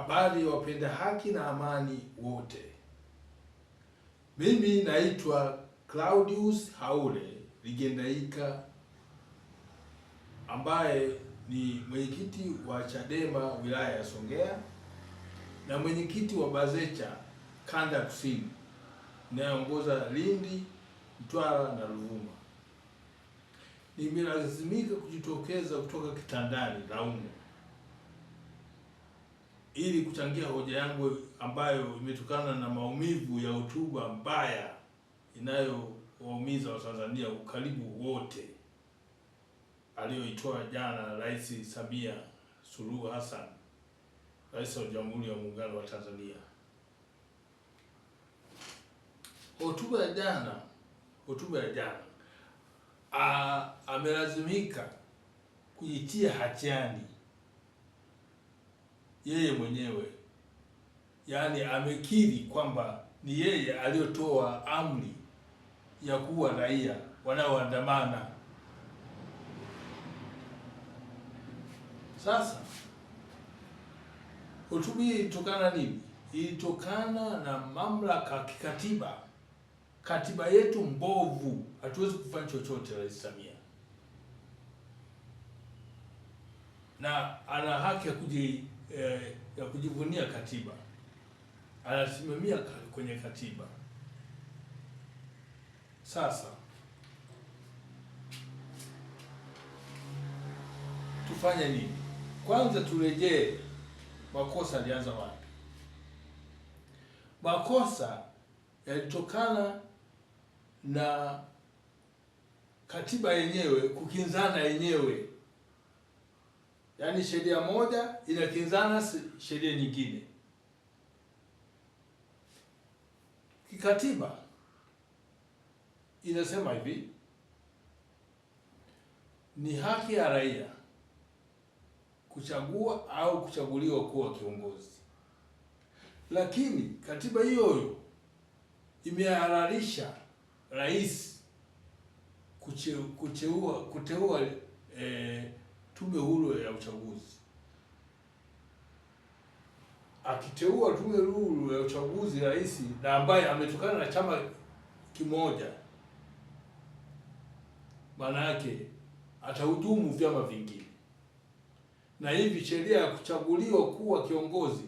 Habari wapenda haki na amani wote. Mimi naitwa Claudius Haule Ligendaika ambaye ni mwenyekiti wa Chadema wilaya ya Songea na mwenyekiti wa Bazecha kanda ya kusini inayoongoza Lindi, Mtwara na Ruvuma. Nimelazimika kujitokeza kutoka kitandani Laumu ili kuchangia hoja yangu ambayo imetokana na maumivu ya hotuba mbaya inayowaumiza Watanzania ukaribu wote aliyoitoa jana Rais Samia Suluhu Hassan, Rais wa Jamhuri ya Muungano wa Tanzania. Hotuba ya jana, hotuba ya jana amelazimika kujitia hatiani yeye mwenyewe, yaani amekiri kwamba ni yeye aliyotoa amri ya kuwa raia wanaoandamana. Sasa hotuba hii ilitokana nini? Ilitokana na mamlaka kikatiba. Katiba yetu mbovu, hatuwezi kufanya chochote Rais Samia, na ana haki ya ya kujivunia katiba, anasimamia kwenye katiba. Sasa tufanye nini? Kwanza turejee makosa yalianza wapi? Makosa yalitokana na katiba yenyewe kukinzana yenyewe, yaani sheria moja inakinzana sheria nyingine. Kikatiba inasema hivi, ni haki ya raia kuchagua au kuchaguliwa kuwa kiongozi, lakini katiba hiyo hiyo imehalalisha rais kuteua tume huru ya uchaguzi. Akiteua tume huru ya uchaguzi rais, na ambaye ametokana na chama kimoja, maana yake atahujumu vyama vingine, na hivi sheria ya kuchaguliwa kuwa kiongozi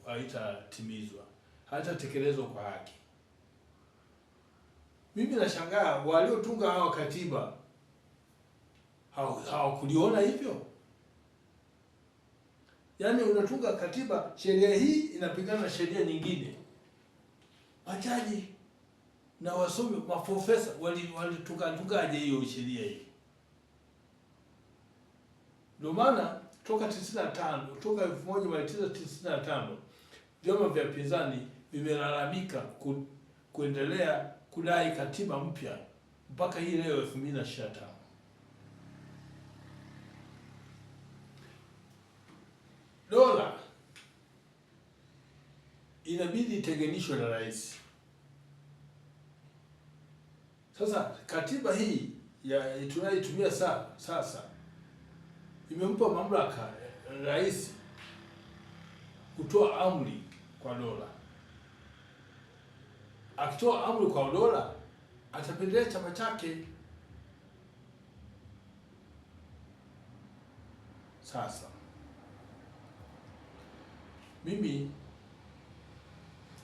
haitatimizwa, haitatekelezwa kwa haki. Mimi nashangaa waliotunga hawa katiba hawakuliona hivyo. Yaani unatunga katiba, sheria hii inapigana na sheria nyingine. Majaji na wasomi maprofesa walitungatungaje hiyo sheria hiyo? Ndio maana toka 95, toka 1995 vyama vya pinzani vimelalamika kuendelea kudai katiba mpya mpaka hii leo 2025. Dola inabidi itenganishwe na rais. Sasa katiba hii ya tunayoitumia sasa imempa mamlaka rais kutoa amri kwa dola. Akitoa amri kwa dola atapendelea chama chake. Sasa mimi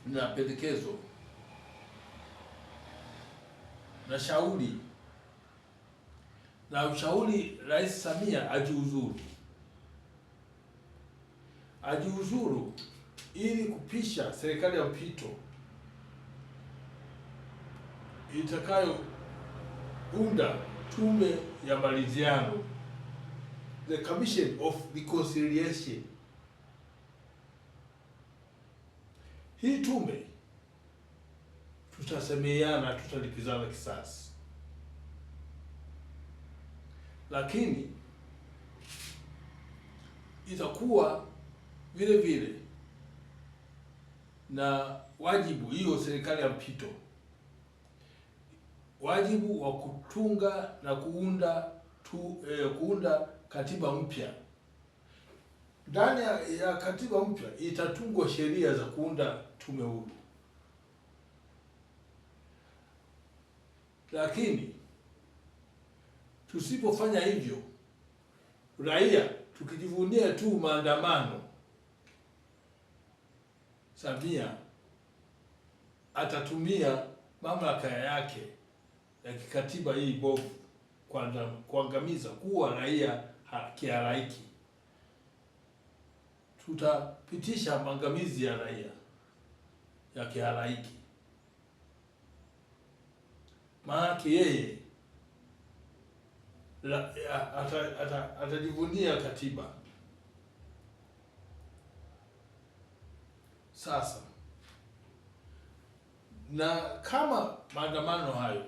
nina pendekezo na shauri na ushauri Rais Samia ajiuzuru, ajiuzuru ili kupisha serikali ya mpito itakayounda tume ya maridhiano, the Commission of Reconciliation. Hii tume tutasemeana, tutalipizana kisasi, lakini itakuwa vile vile na wajibu hiyo serikali ya mpito, wajibu wa kutunga na kuunda kuunda katiba mpya Ndani ya katiba mpya itatungwa sheria za kuunda tume huru, lakini tusipofanya hivyo, raia tukijivunia tu maandamano, Samia atatumia mamlaka yake ya kikatiba hii bovu kuangamiza kuwa raia kihalaiki. Tutapitisha maangamizi ya raia ya kihalaiki, maana yeye atajivunia katiba. Sasa na kama maandamano hayo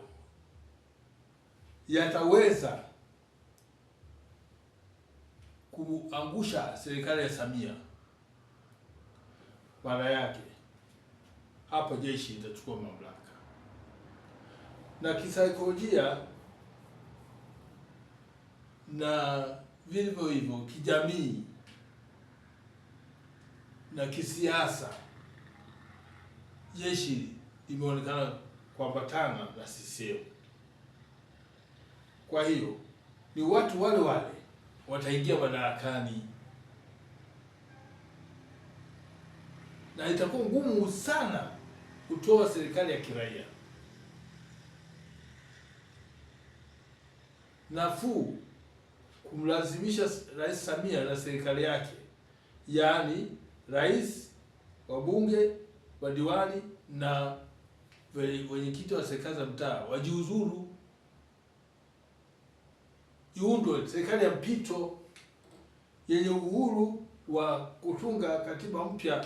yataweza kuangusha serikali ya Samia, mara yake hapo jeshi itachukua mamlaka. Na kisaikolojia na vivyo hivyo kijamii na kisiasa, jeshi limeonekana kuambatana na CCM. Kwa hiyo ni watu wale wale wataingia madarakani, na itakuwa ngumu sana kutoa serikali ya kiraia. Nafuu kumlazimisha Rais Samia na serikali yake, yaani rais, wabunge, wadiwani na wenyekiti wa serikali za mtaa wajiuzuru, iundwe serikali ya mpito yenye uhuru wa kutunga katiba mpya,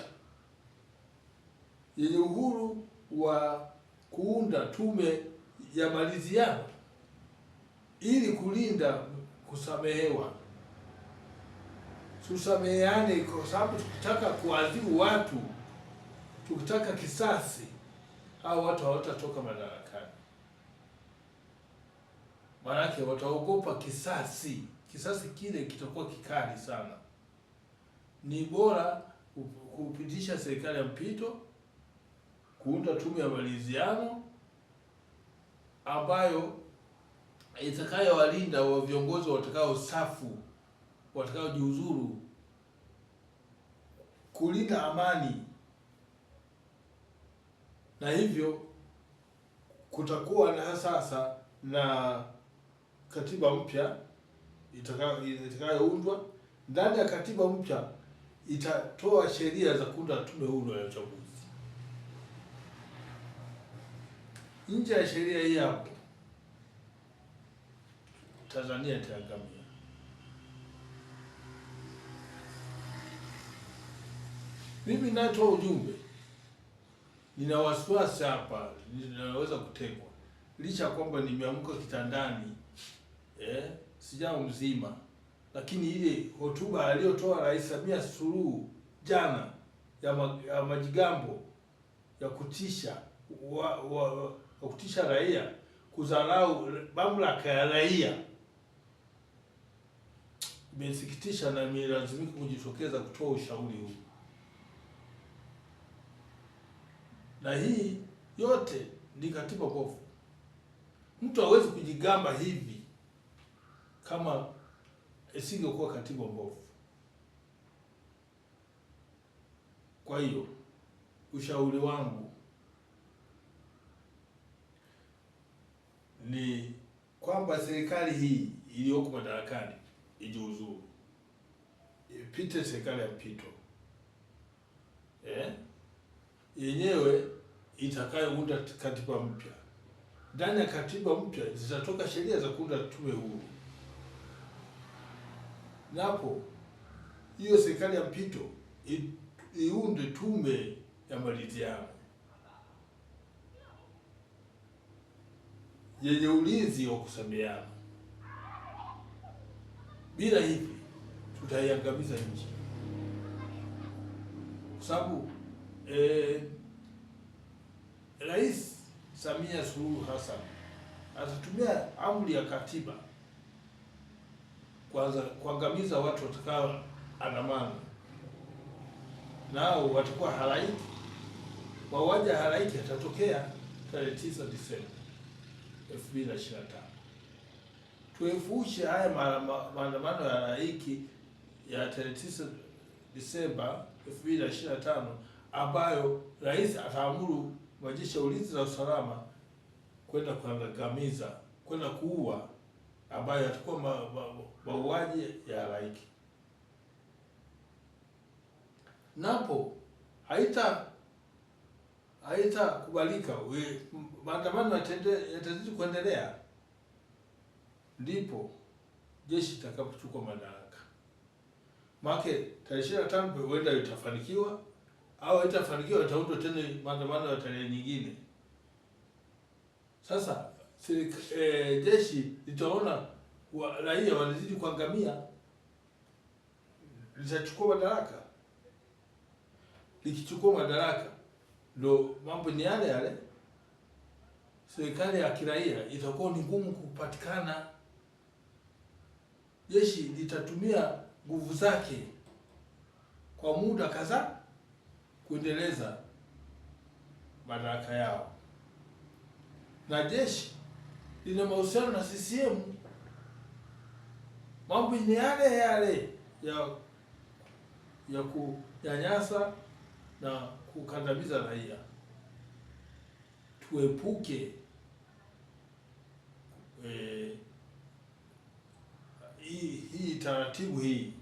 yenye uhuru wa kuunda tume ya maridhiano ili kulinda kusamehewa. Tusameheane, kwa sababu tukitaka kuadhibu watu, tukitaka kisasi, hao watu hawatatoka madarakani, maanake wataogopa kisasi. Kisasi kile kitakuwa kikali sana. Ni bora kupitisha serikali ya mpito, kuunda tume ya maridhiano ambayo itakayowalinda wa viongozi watakaosafu, watakaojiuzuru, kulinda amani, na hivyo kutakuwa na sasa na katiba mpya itakayoundwa. Ndani ya katiba mpya itatoa sheria za kuunda tume huru ya uchaguzi. Nje ya sheria hii hapo Tanzania itaangamia. Mimi natoa ujumbe, nina wasiwasi hapa, ninaweza kutekwa, licha ya kwamba nimeamka kitandani sijao mzima, lakini ile hotuba aliyotoa Rais Samia Suluhu jana ya majigambo ya kutisha ya kutisha raia, kudharau mamlaka ya raia, imesikitisha na imelazimika kujitokeza kutoa ushauri huu. Na hii yote ni katiba mbovu. Mtu hawezi kujigamba hivi kama isingekuwa katiba mbovu. Kwa hiyo ushauri wangu ni kwamba serikali hii iliyoko madarakani ijiuzuru, ipite serikali ya mpito yenyewe itakayounda katiba mpya. Ndani ya katiba mpya zitatoka sheria za kuunda tume huru. Napo hiyo serikali ya mpito iunde tume ya maridhiano yenye ulinzi wa kusameheana. Bila hivi tutaiangamiza nchi, kwa sababu Rais Samia Suluhu Hassan atatumia amri ya katiba kwanza kuangamiza watu watakao andamano, nao watakuwa halaiki. Mauaji ya halaiki yatatokea tarehe 9 Disemba 2025. Tuepushe haya maandamano ya halaiki ya tarehe 9 Disemba 2025 ambayo rais ataamuru majeshi ya ulinzi na usalama kwenda kuangamiza, kwenda kuua, ambayo yatakuwa mauaji ya halaiki. Napo haitakubalika, maandamano yatazidi kuendelea, ndipo jeshi litakapochukua madaraka. Maana tarehe 25 huenda itafanikiwa au haitafanikiwa, itaundwa tena maandamano ya tarehe nyingine. Sasa jeshi litaona raia wanazidi kuangamia, litachukua madaraka. Likichukua madaraka, ndo mambo ni yale yale, serikali ya kiraia itakuwa ni ngumu kupatikana. Jeshi litatumia nguvu zake kwa muda kadhaa kuendeleza madaraka yao, na jeshi lina mahusiano na CCM. Mambo ni yale yale ya kunyanyasa na kukandamiza raia. Tuepuke hii taratibu hii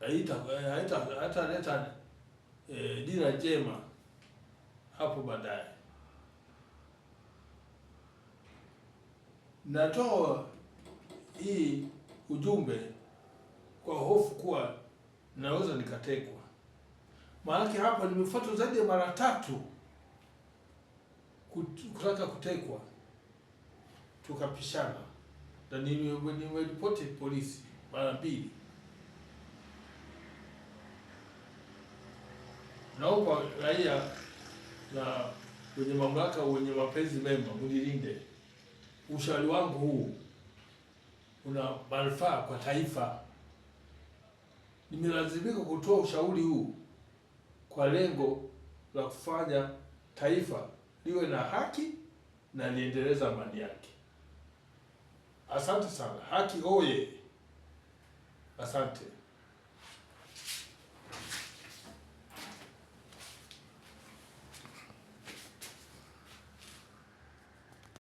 haitaleta dira njema hapo baadaye. Natoa hii ujumbe kwa hofu kuwa naweza nikatekwa. Maanake hapa nimefuatwa zaidi ya mara 3 kutaka kutekwa, tukapishana na nimeripoti polisi mara 2. Naomba raia na wenye mamlaka wenye mapenzi mema mnilinde. Ushauri wangu huu una manufaa kwa taifa. Nimelazimika kutoa ushauri huu kwa lengo la kufanya taifa liwe na haki na liendeleza amani yake. Asante sana. Haki oye! Asante.